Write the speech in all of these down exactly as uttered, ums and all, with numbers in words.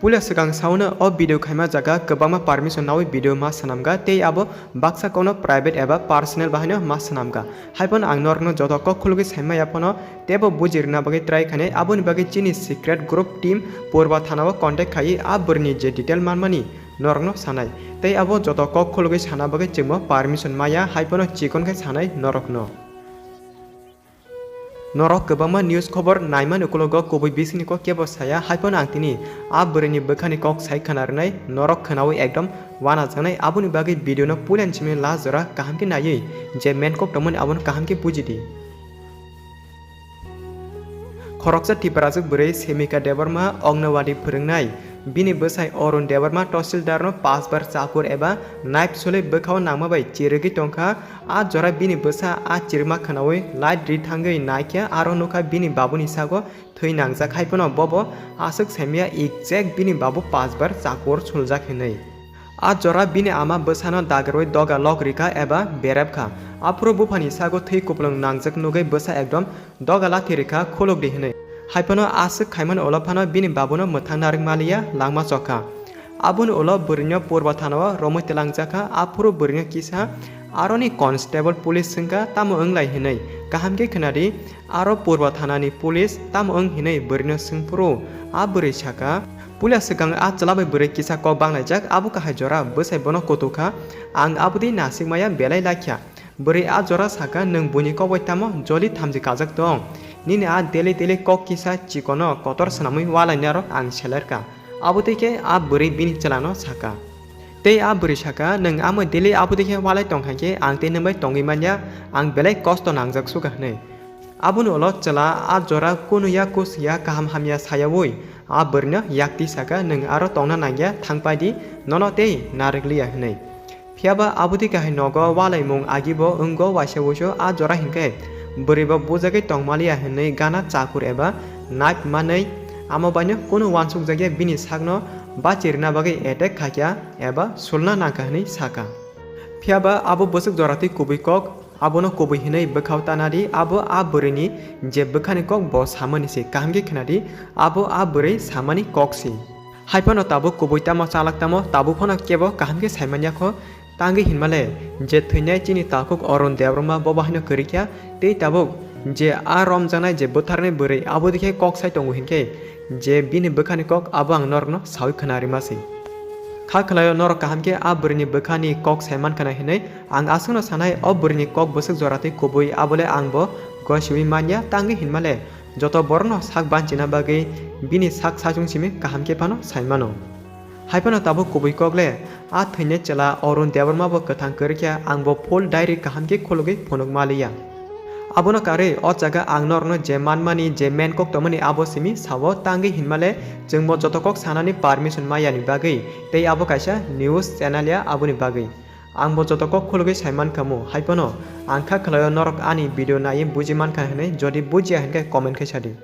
Puila swkang sauna o video khaima jaga kwbangma permission nawi video ma swnamkha tei abo baksa kokno private eba personal bahaino ma swnamkha. Haiphano ang norokno joto kok khulugwi saimaya phano teibo buji rwna bagwi try khainai, aboni bagwi chini secret group team Purba thanao contact khaiwi a bwrwini je detail manmani norokno sanai. Tei abo joto kok khulugwi sana bagwi chwngbo permission maya, haiphano chikon khe sanai norokno. Norok kwbangma news khobor naimani ukulogo kubui bisingni kok kebo saya, haiphano ang tini a bwrwini bwkhani kok sai khna rwnai, norok khnaui ekdom wanajaknai, aboni bagwi video no puilani simi last jora kaham khe naiwi je main kok tongmani abono kaham khe bujidi. Khoroksa Tiprajwk bwrwi Semika Debbarma Anganwadi phwrwngnai. Bini bwsai Arun Debbarma Tahsildarno paanch bar chakur eba knife sului bwkhao nangma bai chirigwi tongkha. A jora bini bwsa a chirikma khnaui light ri thangwi naikhe aro nukha bini babuni sago thwi nangjak, haiphano bobo aswk saimaya exact bini babu paanch bar chakur suljak hinwi. A jora bini ama bwsano dagarwi doga lok rikha eba berepkha. Aphuru buphani sago thwi kupulung nangjak nugwi bwsa ekdom doga lathi rikha, khulukdi hinwi. Haiphano aswk khaimani ulo phano bini babuno mwthang narwk maliya langma chokha. Aboni ulo bwrwino Purba thanao romwi twlangjakha, aphuru bwrwino kisa aroni constable police swngkha, tamo wnglai hinwi. Kaham khe khwnadi, aro Purba thanani police tamo wng hinwi bwrwino swngphuru a bwrwi sakha, puila swkang a chwla bai bwrwi kisa kok banglaijak, abo kahai jora bwsai bono kutukha, ang aboni nasikmaya belai laikha. Bwrwi a jora sakha, nwng buini kok bai tamo joli thamchi kajak tong? Nini a daily daily kok kisa chikono kotor swnamwi walainarok ang selerkha. Abo twi khe a bwrwi bini chwlano sakha. Tei a bwrwi sakha, nwng amo daily abo twi khe walai tong hai khe ang tei nwng bai tongwi manya, ang belai kosto nangjak suga hwnwi. Aboni ulo chwla a jora kunu ya kusu ya kaham hamya sayaui a bwrwino yakti sakha, nwng aro tongna nangya, thangpaidi, nono tei narwkliya hwnwi. Phiyaba aboni kahai nogo walaimung agibo wnggo waisa wuisu a jora hinkhe bwrwibo bujagwi tongmaliya hinwi gana chakur eba knife manwi amo baino kunu wansukjakya bini sakno bachi rwna bagwi attack khaikha eba sulna nangkha hinwi sakha. Phiyaba abo bwswk joratwi kubui kok, abono kubui hinwi bwkhao tanadi, abo a bwrwini je bwkhani kok bo samani se, kaham khe khnadi, abo a bwrwi samani kok se. Haiphano tabuk kubui tamo chalak tamo, tabuk phano kebo kaham khe saimanya kho, tangwi hinmale je thwinai chini takhuk Arun Debbarma bo bahaino kwrwikya, tei tabuk je a romjaknai je bwtharnai bwrwi abo dikhe kok sai tongo hinkhe, je bini bwkhani kok abo ang norokno saui khna rima se. Kha khwlaio norok kaham khe a bwrwini bwkhani kok sai mankha na hinwi ang aswkno sanai, o bwrwini kok bwswk joratwi kubui abole ang bo gosiwi manya, tangwi hinmale joto borokno sak banchina bagwi bini sak sachung simi kaham khe phano sai mano. Haiphano tabuk kubui kok le, a thwinai chwla Arun Debbarma bo kwthang kwrwikha, ang bo full diary kaham khe khulugwi phunuk maliya. Abono karwi o jaga ang norokno je manmani je main kok tongmani abo simi sao, tangwi hinmale chwngbo joto kok sanani permission mayani bagwi tei abo kaisa news channel ya aboni bagwi. Ang bo joto kok khulugwi sai mankha mu, haiphano ang kha khwlaio norok ani video naiwi buji mankha hinwi, jodi bujiya hinkhe comment khai sadi.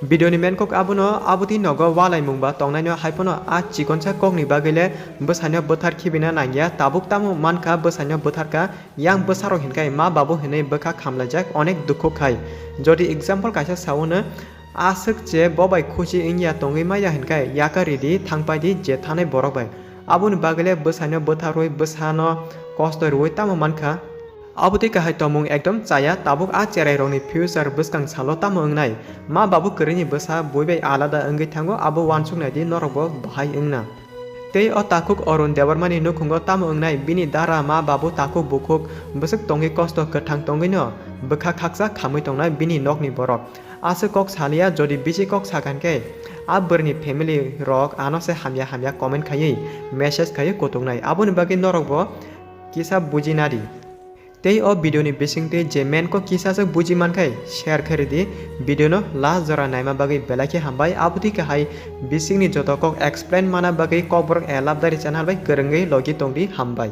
Video ni main kok abono, aboni nogo walaimung ba tongnaino, haiphano a chikonsa kokni bagwi le bwsaino bwthar khibina nangya, tabuk tamo mankha bwsaino bwtharkha, yang bwsarok hinkhai ma babu hinwi bwkha khamlaijak, onek dukhu khai. Jodi example kaisa saono, aswk che bo bai khuchi wngya tongwi maya hinkhai, yaka ridi thangpaidi je thanai borok bai. Aboni bagwi le bwsaino bwtharwi bwsano kosto rwui tamo mankha. Abo tei kahai tongmung ekdom chaya, tabuk a cherai rokni future bwskang salo tamo wngnai? Ma babu kwrwini bwsa bui bai alada wngwi thango, abo uansuknai di norokbo bahai wngna. Tei o takhuk Arun Debbarmani nukhungo tamo wngnai? Bini dara, ma babu, takhuk bukhuk bwswk tongwi kosto kwthang tongwino bwkha khaksa khamwi tongnai bini nokni borok. Aswk kok saliya, jodi bisi kok sakha hinkhe a bwrwini family rok ano se hamya hamya comment khaiwi message khaiwi kutuknai. Aboni bagwi norokbo kisa buji nadi. Tei o video ni bisingtwi je main kok kisa se buji mankhai share khairidi, video no last jora naima bagwi belai khe hambai, abo twi kahai bisingni joto kok explain mana bagwi Kokborok A Love Diary channel bai kwrwngwi logi tongdi, hambai.